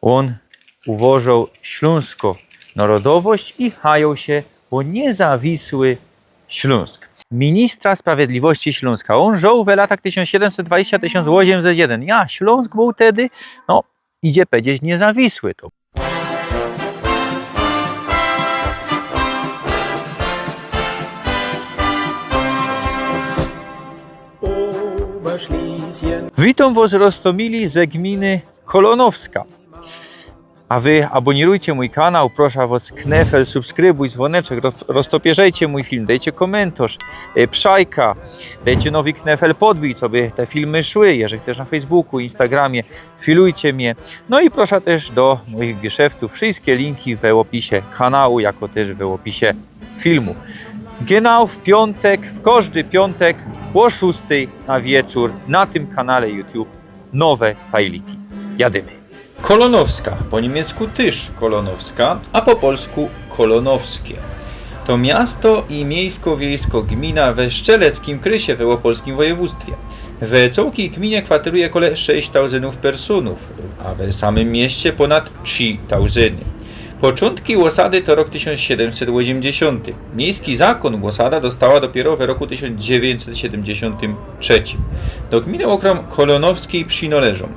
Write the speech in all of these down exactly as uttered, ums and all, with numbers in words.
Ôn uwożoł ślōnskõ nŏrodowość i hajoł sie ô niezawisły Ślōnsk. Ministra sprawiedliwości Ślōnska. Ôn żōł we latach tysiōnc siedymset dwadzieścia, tysiōnc ôziymset jedyn. Ja, Ślōnsk bōł tedy, no, idzie powiedzieć, niezawisły to. Witōm wŏs, roztōmili, ze gminy Kolonowska. A wy abōnirujcie mōj kanał, proszã wŏs, knefel, subskrybujcie, zwōneczek, roz-, roztopierzejcie mōj film, dejcie kōmentŏrz, y, psajka, dejcie nowy knefel, podbij, coby te filmy szły, jeżech tyż na Facebooku, Instagramie, filujcie mie. No i proszã tyż do mojich geszeftōw, wszyjske linki we ôpisie kanału, jako tyż we ôpisie filmu. Genau w piōntek, w kożdy piōntek ô szōstyj na wieczōr na tym kanale YouTube nowe tajliki. Jadymy. Kolonowska, po niymiecku tyż Kolonowska, a po polsku Kolonowskie. To miasto i miejsko-wiejsko gmina we szczeleckim krysie we ôpolskim wojewōdztwie. We cołkij gminie kwateruje kole sześć tauzyniōw personōw, a we samym mieście pōnad trzi tauzynie. Poczōntki ôsady to rok tysiōnc siedymset ôziymdziesiōnty. Miejski zakōn ôsada dostała dopiyro we roku tysiōnc dziewiyńćset siedymdziesiōntym trzecim. Do gminy ôkrōm kolonowskij przinŏleżōm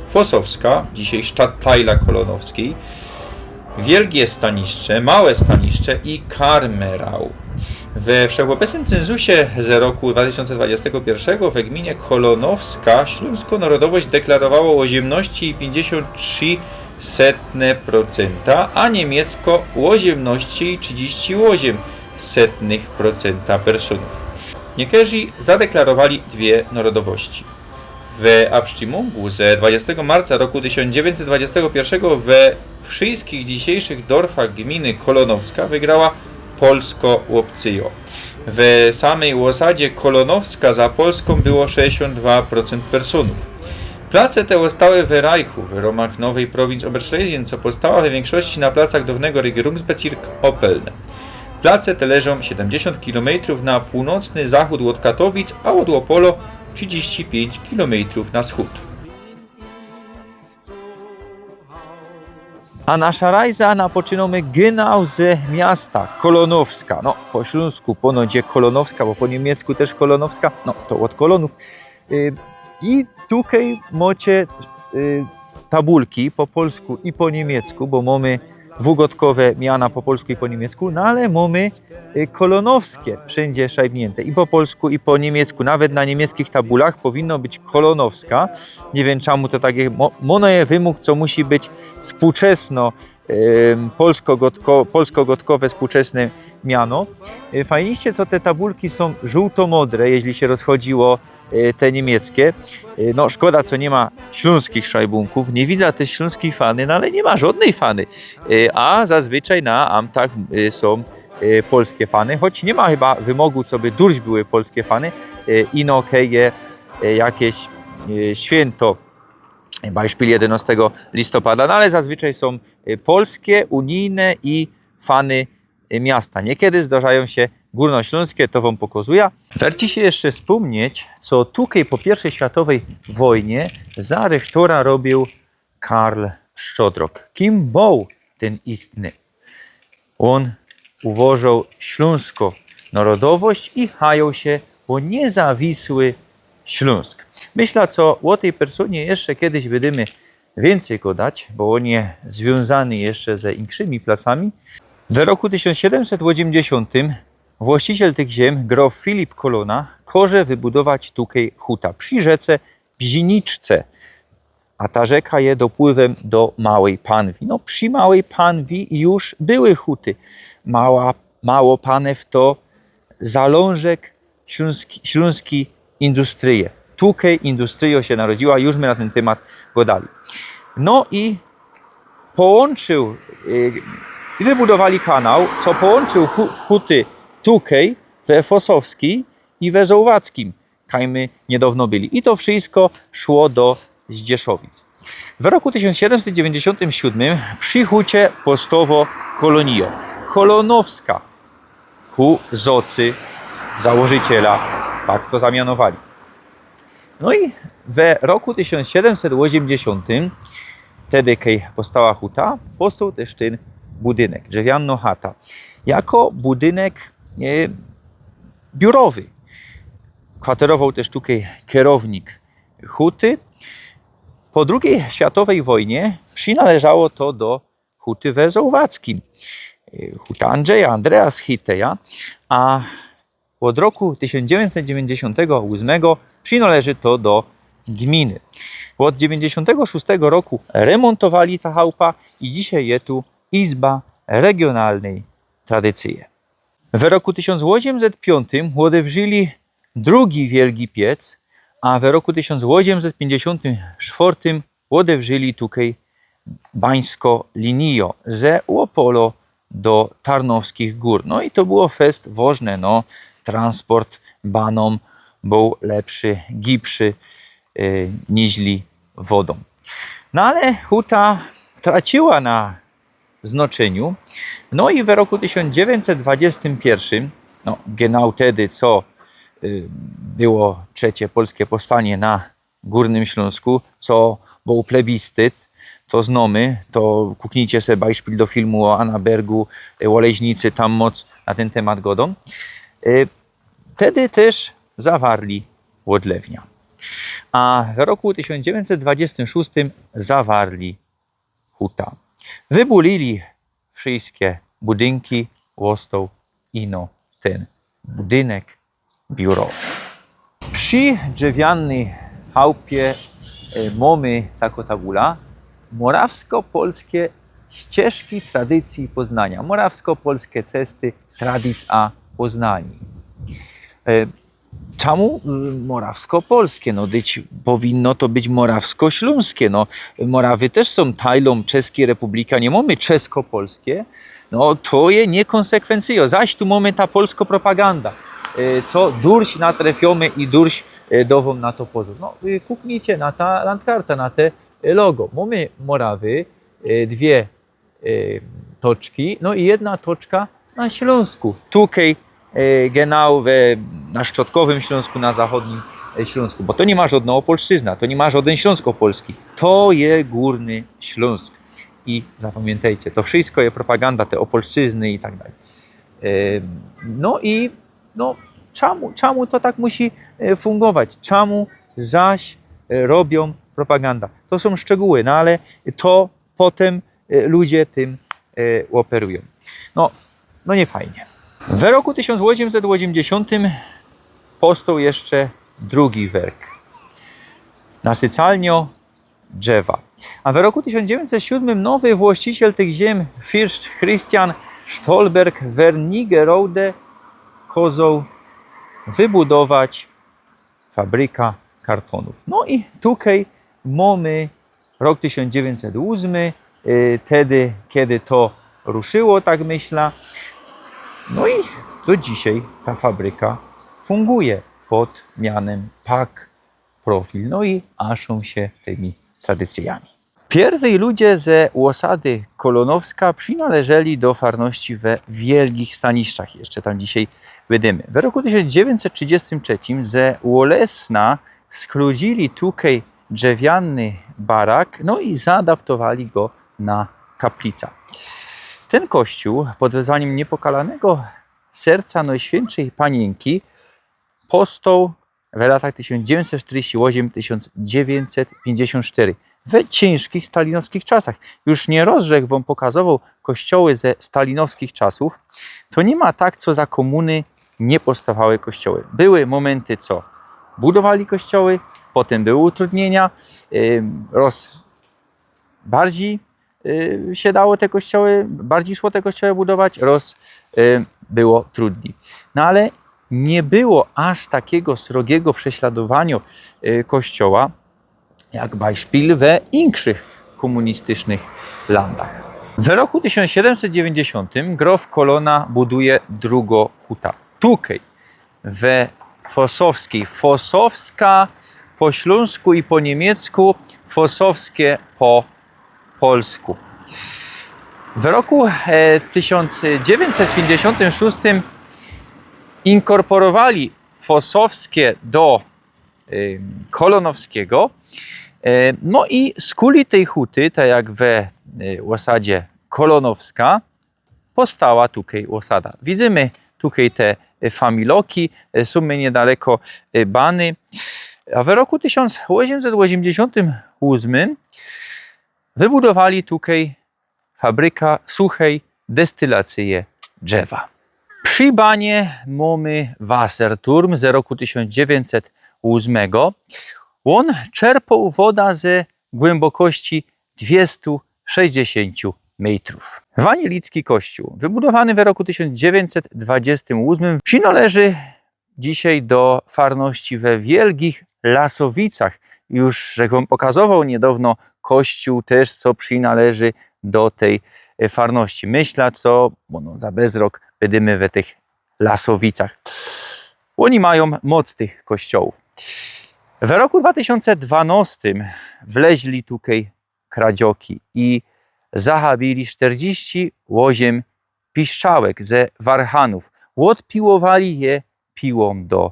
Fosowska, dzisiej Stadtteile Kolonowskij, Wielgie Staniszcze, Małe Staniszcze i Karmerau. We wszechôbecnym cenzusie z roku dwa tysiōnce dwudziestego piyrszego we gminie Kolonowska ślōnskõ nŏrodowość deklarowało ôziymnŏście i piyńćdziesiōnt trzi setne procynta, a niymieckõ ôziymnŏście i trzidziści ôziym setnych procynta personōw. Niykerzy zadeklarowali dwie nŏrodowości. We absztymōngu ze dwudziestego marca roku tysiōnc dziewiyńćset dwudziestego piyrszego we wszyjskich dzisiejszych dorfach gminy Kolonowska wygrała polskõ ôpcyjõ. We samyj ôsadzie Kolonowska za Polskōm było sześćdziesiōnt dwa procynt personōw. Place te ôstały we Rajchu, w rōmach nowyj prowincji Oberschlesien, co powstała we wiynkszości na placach dŏwnego Regierungsbezirk Oppeln. Place te leżōm siedymdziesiōnt kilometrōw na pōłnocny zachōd ôd Katowic, a ôd Ôpolo trzidziści piyńć kilometrōw na wschōd. A naszã rajzã napoczynōmy genau ze miasta Kolonowska. No, po ślōnsku pōnoć je Kolonowska, bo po niymiecku tyż Kolonowska. No, to ôd kolōnōw. Y, i tukej mŏcie, y, tabulki po polsku i po niymiecku, bo mōmy dwugŏdkowe miana po polsku i po niymiecku, no ale mōmy, y, kolonowskie wszyndzie szajbniynte, i po polsku, i po niymiecku. Nawet na niymieckich tabulach powinno być Kolonowska. Niy wiym, czymu to tak je. Mo-, mōno je wymōg, co musi być współczesno, ym, polskogŏdko-, polskogŏdkowe, współczesne miano. Y, fajniście, co te tabulki sōm żōłto-modre, jeźli sie rozchodzi ô, y, te niymieckie. Y, no, szkoda, co niy ma ślōnskich szajbōnkōw. Niy widzã tyż ślōnskij fany, no ale niy ma żŏdnyj fany. Y, a zazwyczaj na amtach, y, sōm, y, polskie fany, choć niy ma chyba wymŏgu, coby durś były polskie fany. Y, ino kej je, y, jakeś, y, świynto, bajszpil jedynŏstego listopada, no ale zazwyczaj sōm, y, polskie, unijne i fany, y, miasta. Niykiedy zdarzajōm sie gōrnoślōnskie, to wōm pokŏzujã. Werci sie jeszcze spōmnieć, co tukej po piyrwszyj światowyj wojnie za Rechtora robiył Karl Szczodrok. Kim bōł tyn istny? Ôn uwożoł ślōnskõ nŏrodowość i hajoł sie ô niezawisły Ślōnsk. Myślã, co ô tyj persōnie jeszcze kejś bydymy wiyncyj gŏdać, bo ôn je zwiōnzany jeszcze ze inkszymi placami. We roku tysiōnc siedymset ôziymdziesiōntym właściciel tych ziem, grof Filip Kolōna, kŏże wybudować tukej huta przi rzece Bziniczce. A ta rzeka je dopływym do Małyj Panwi. No, przi Małyj Panwi już były huty. Mała, Mało Panew to zalōnżek ślōnski, ślōnskij industryje. Tukej industryjŏ sie narodziła, już my na tyn tymat gŏdali. No i połōnczył, y, i wybudowali kanał, co połōnczył hu-, huty tukej we Fosowskij i we Zołwackij, kaj my niydŏwno byli. I to wszysko szło do Zdzieszowic. W roku tysiōnc siedymset dziewiyńćdziesiōntym siōdmym przi hucie powstała kolōnijŏ Kolōnowska, ku zŏcy założyciela, tak to zamianowali. No i we roku tysiōnc siedymset ôziymdziesiōntym Tedy, kej powstała huta, powstoł tyż tyn budynek, drzewiano chata, jako budynek e, biurowy. Kwaterowoł tyż tukej kerownik huty. Po drugij światowej wojnie przinŏleżało to do huty we Zołwacckim. E, huta Andrzeja, Andreas Hiteja, a ôd roku tysiōnc dziewiyńćset dziewiyńćdziesiōntego ôsmego przinŏleży to do gminy. Ôd dziewiyńćdziesiōntego szōstego roku remōntowali ta chałupa i dzisiej je tu Izba Regionalnyj Tradycyje. We roku tysiōnc ôziemset piōntym ôdewrzyli drugi wielgi piec, a we roku tysiōnc ôziemset piyńćdziesiōntym sztwŏrtym ôdewrzyli tukej bańsko linijŏ ze Ôpolo do Tarnowskich Gōr. No i to było fest wożne, no, transport banōm bōł lepszy, gibszy e, niźli wodōm. No ale huta traciła na znŏczyniu. No i we roku tysiōnc dziewiyńćset dwadzieścia piyrszym, no, genau tedy, co e, było trzecie polskie powstanie na Gōrnym Ślōnsku, co bōł plebiscyt, to znōmy, to kuknijcie se bajszpil do filmu ô Annabergu, e, ô Leźnicy, tam moc na tyn tymat godōm. E, Tedy tyż zawarli ôdlewniã. A we roku tysiōnc dziewiyńćset dwadzieścia szōstym zawarli huta. Wybulili wszyjske budynki, ôstoł ino tyn budynek biurowy. Przi drzewiannyj chałpie e, mōmy takŏ tabula: Morawsko-polskie ścieżki tradycji Poznania. Morawsko-polskie cesty tradycja Poznani. E, Czemu y, morawsko-polskie? No, dyć, powinno to być morawsko-ślōnskie. No, Morawy tyż sōm tailōm Czeskij Republika, niy mōmy czeskopolskie. No, to je niykōnsekwencyjŏ. Zaś tu mōmy ta polsko propaganda, y, co durś natrefiymy i durś y, dŏwōm na to pozōr. No, y, kuknijcie na ta landkarta, na te y, logo. Mōmy Morawy, y, dwie e, toczki. No i jedna toczka na Ślōnsku. Tukej, e, genau we, na strzodkowym Ślōnsku, na zachōdnym e, Ślōnsku. Bo to niy ma żŏdnŏ opolszczyzna, to niy ma żŏdyn Ślōnsk opolski. To je Gōrny Ślōnsk. I zapamiyntejcie, to wszyjsko je propaganda, te opolszczyzny i tak dalij. E, no i no, czemu, czemu to tak musi e, fungować? Czemu zaś e, robiōm propaganda? To sōm szczegōły, no ale to potym e, ludzie tym e, ôperujōm. No, no niy fajnie. We roku tysiōnc ôziymset ôziymdziesiōntym powstoł jeszcze drugi werk. Nasycalniŏ drzewa. A we roku tysiōnc dziewiyńćset siōdmym nowy właściciel tych ziem, firszt Christian Stolberg-Wernigerode, kozoł wybudować fabryka kartonōw. No i tukej mōmy rok tysiōnc dziewiyńćset ôsmy, y, tedy, kedy to ruszyło, tak myśla. No i do dzisiej ta fabryka funguje pod mianym Pak Profil. No i aszōm sie tymi tradycyjami. Piyrwyj ludzie ze ôsady Kolōnowska przinŏleżyli do farności we Wielgich Staniszczach. Jeszcze tam dzisiej bydymy. We roku tysiōnc dziewiyńćset trzidziestym trzecim ze Ôlesna skludzili tukej drzewiany barak, no i zaadaptowali go na kaplica. Tyn kościōł pod wezwanim Niepokalanego Serca Nojświyntszyj Paniynki powstoł we latach tysiōnc dziewiyńćset sztyrdziści ôziym, tysiōnc dziewiyńćset piyńćdziesiōnt sztyry, we ciynżkich stalinowskich czasach. Już niyroz żech wōm pokazowoł kościoły ze stalinowskich czasōw. To niy ma tak, co za kōmuny niy powstowały kościoły. Były mōmynty, co budowali kościoły, potym były utrudniynia, ym, roz-, bardzij y, sie dało te kościoły, bardzij szło te kościoły budować, roz, y, było trudnij. No ale niy było aż takigo srogigo prześladowaniŏ, y, kościoła, jak bajszpil we inkszych kōmunistysznych landach. We roku tysiōnc siedymset dziewiyńćdziesiōntym grof Kolōna buduje drugõ hutã. Tukej we Fosowskij. Fosowska po ślōnsku i po niymiecku, Fosowskie po polsku. W roku, e, tysiōnc dziewiyńćset piyńćdziesiōntym szōstym inkorporowali Fosowskie do, e, Kolōnowskigo. E, No i skuli tyj huty, tak jak we e, ôsadzie Kolonowska, powstała tukej ôsada. Widzymy tukej te e, familoki, e, sōm niydaleko e, bany. A w roku tysiōnc ôziymset ôziymdziesiōntym ôsmym wybudowali tukej fabryka suchej destylacyje drzewa. Przi banie mōmy Wasserturm z roku tysiōnc dziewiyńćset ôsmego. Ôn czerpoł woda ze głymbokości dwiestu sześćdziesiōntu mejtrōw. Wanielicki kościōł, wybudowany w roku tysiōnc dziewiyńćset dwadziestym ôsmym, przinŏleży dzisiej do farności we Wielgich Lasowicach. Już żech wōm pokazowoł niydŏwno kościōł tyż, co przinŏleży do tyj e, farności. Myślã, co, bo no, za bezrok bydymy we tych Lasowicach. Ôni majōm moc tych kościołōw. W roku dwa tysiōnce dwanŏstym wleźli tukej kradzioki i zahabiyli sztyrdziści ôziym piszczałek ze warhanōw. Ôdpiłowali je piłōm do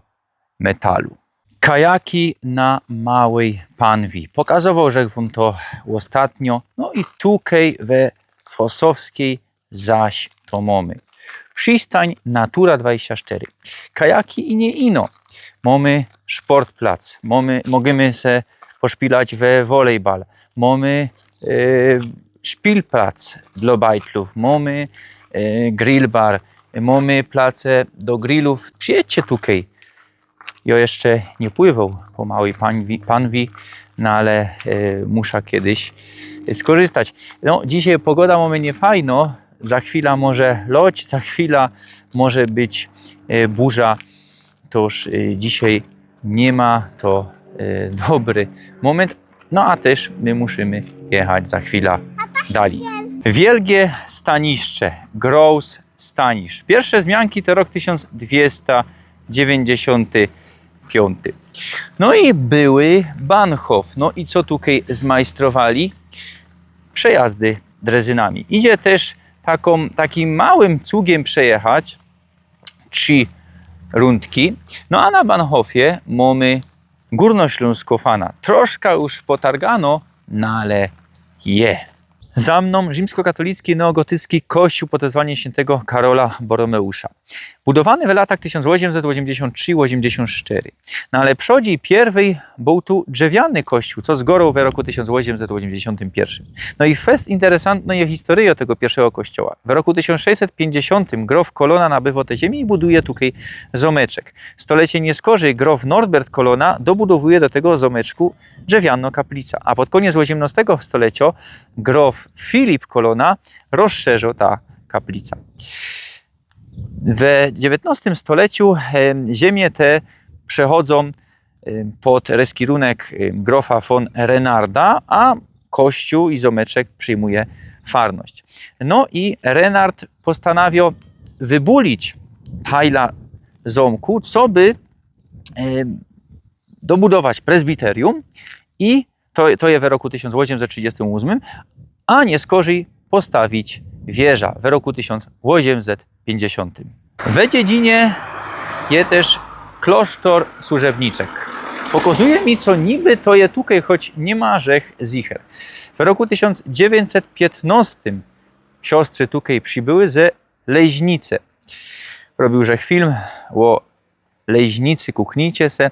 metalu. Kajaki na Małyj Panwi. Pokazowoł żech wōm to ôstatnio. No i tukej we Fosowskij zaś to mōmy. Przistań Natura dwadzieścia cztery. Kajaki i niy ino. Mōmy szportplac. Mōmy, możymy se poszpilać we wolejbal. Mōmy e, szpilplac dlŏ bajtlōw. Mōmy e, grillbar. Mōmy place do grillōw. Przijedźcie tukej. Jŏ jeszcze niy pływoł po Małyj Panwi, Panwi, no ale e, muszã kejś skorzystać. No, dzisiej pogoda mōmy niyfajnŏ, za chwila może loć, za chwila może być e, burza. Tōż e, dzisiej niy ma to e, dobry mōmynt. No a tyż my musimy jechać za chwila dalij. Wielgie Staniszcze, Gross Stanisz. Piyrwsze zmianki to rok tysiōnc dwieście dziewiyńćdziesiōnty piōnty. No i były Bahnhof. No i co tukej zmajstrowali? Przejazdy drezynami. Idzie tyż takōm, takim małym cugiem przejechać trzi rundki. No a na Bahnhofie mōmy Gōrnoślōnskŏ Fana. Troszka już potargano, no ale je. Za mnōm rzimskokatolicki neogotycki kościōł pod wezwaniem świyntego Karola Boromeusza. Budowany w latach tysiōnc ôziymset ôziymdziesiōnt trzi ôziymdziesiōnt sztyry. No ale przodzij piyrwyj bōł tu drzewiany kościōł, co zgoroł w roku tysiōnc ôziymset ôziymdziesiōntym piyrwszym. No i fest interesantnŏ je historyjŏ tego piyrwszego kościoła. W roku tysiōnc sześćset piyńćdziesiōntym grof Colonna nabywo te ziymie i buduje tukej zōmeczek. Stolecie niyskorzij grof Norbert Colonna dobudowuje do tego zōmeczku drzewianŏ kaplica. A pod kōniec ôziymnŏstego stoleciŏ grof Filip Colonna rozszerzo ta kaplica. We dziewiyntnŏstym stoleciu e, ziymie te przechodzōm e, pod reskirunek e, grofa von Renarda, a kościōł i zōmeczek przijmuje farność. No i Renard postanawio wybulić tajla zōmku, coby e, dobudować prezbiterium i to, to je w roku tysiōnc ôziymset trzidziestym ôsmym, a niyskorzij postawić wieża w roku tysiōnc ôziymset piyńćdziesiōntym. We Dziedzinie je tyż klosztor służebniczek. Pokŏzuje mi, co niby to je tukej, choć niy ma żech zicher. W roku tysiōnc dziewiyńćset piytnŏstym siostry tukej przibyły ze Leźnice. Robiōł żech film ô Leźnicy, kuknijcie se,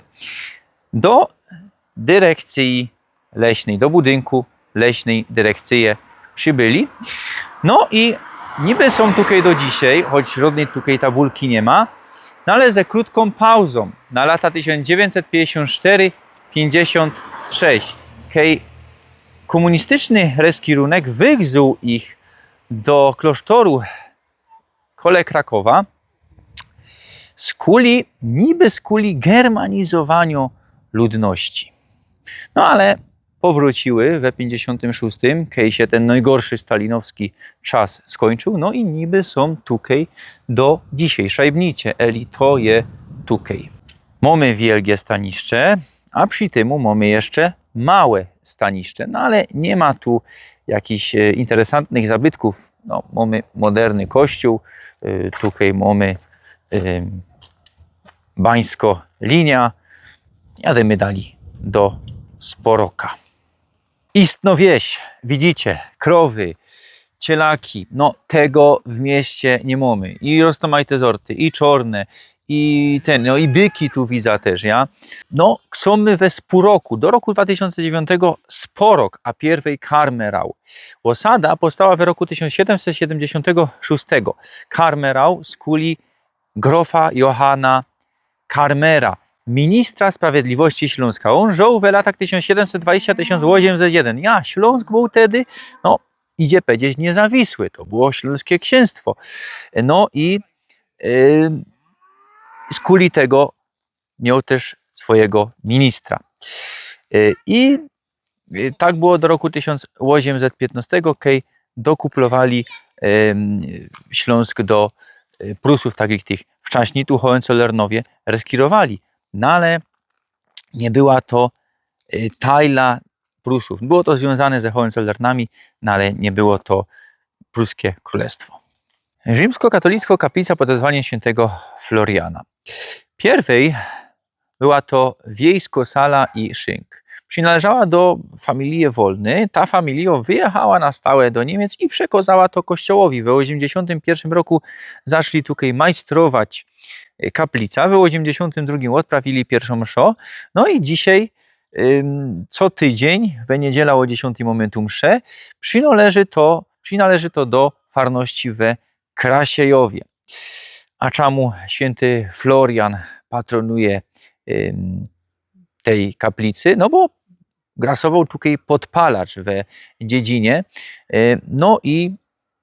do dyrekcyje leśnyj, do budynku leśnyj dyrekcyje przibyli. No i niby sōm tukej do dzisiej, choć żodnyj tukej tabulki niy ma, no ale ze krōtkōm pauzōm na lata tysiōnc dziewiyńćset piyńćdziesiōnt sztyry piyńćdziesiōnt sześć, kej kōmunistyczny reskirunek wygzuł ich do klosztoru kole Krakowa, skuli, niby skuli germanizowaniŏ ludności. No ale powrōciły we piyńćdziesiōntym szōstym, kej sie tyn nojgorszy stalinowski czas skōńczōł, no i niby sōm tukej do dzisiej. Szajbnijcie, eli to je tukej. Mōmy wielgie staniszcze, a przi tymu mōmy jeszcze małe staniszcze. No ale niy ma tu jakichś e, interesantnych zabytkōw. No, mōmy moderny kościōł, e, tukej mōmy e, bańsko linia. Jadymy dalij do Sporoka. Istno wieś, widzicie, krowy, cielaki, no tego w mieście niy mōmy. I roztōmajte zorty, i czorne, i ten, no i byki tu widza tyż, ja. No, sōm my we spōroku, do roku dwa tysiōnce dziewiōntego spōrok, a piyrwyj karmerał. Ôsada powstała w roku tysiōnc siedymset siedymdziesiōntego szōstego. Karmerał z kuli grofa Johana Karmera, ministra sprawiedliwości Ślōnska. Ôn żōł we latach tysiōnc siedymset dwadzieścia, tysiōnc ôziymset jedyn. Ja, Ślōnsk bōł tedy, no, idzie pedzieć niezawisły, to było ślōnskie ksiynstwo. No i yy, z kuli tego mioł tyż swojigo ministra. Yy, I yy, tak było do roku tysiōnc ôziymset piytnostego, kej dokuplowali ym, Ślōnsk do yy, Prusōw, tak jak tych wczaśnij tu Hohenzollernowie reskirowali. No ale niy była to yy, tajla Prusōw. Było to zwiōnzane ze Hohenzollernami, no ale niy było to pruskie krōlestwo. Rzimskokatolickŏ kaplica pod wezwaniym świyntego Floriana. Piyrwyj była to wiejsko sala i szynk. Przinŏleżała do familije Wolny. Ta familijŏ wyjechała na stałe do Niymiec i przekŏzała to kościołowi. We ôziymdziesiōntym piyrszym roku zaczli tukej majstrować yy, kaplica. We ôziymdziesiōntym drugim ôdprawili piyrszōm mszŏ. No i dzisiej ym, co tydziyń, we niydziela ô dziesiōntyj mōmy tu msze, przinŏleży to, przinŏleży to do farności we Krasiejowie. A czymu świynty Florian patronuje ym, tyj kaplicy? No bo grasowoł tukej podpalacz we Dziedzinie. Yy, no i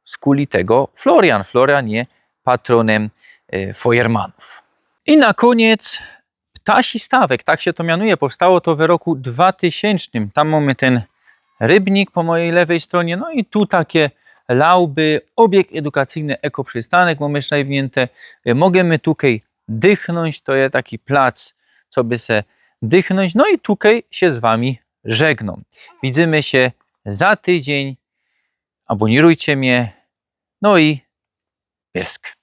z kuli tego Florian. Florian je patrōnym yy, Feuermanōw. I na kōniec Ptasi Stawek, tak sie to mianuje. Powstało to we roku dwa tysiōncznym. Tam mōmy tyn rybnik po mojij lewyj strōnie. No i tu take lauby, ôbiekt edukacyjny, ekoprziystanek mōmy szajwniynte. Yy, możymy tukej dychnōńć, to je taki plac, coby se dychnōńć. No i tukej sie z wami żegnōm. Widzymy sie za tydziyń. Abōnirujcie mie. No i pysk.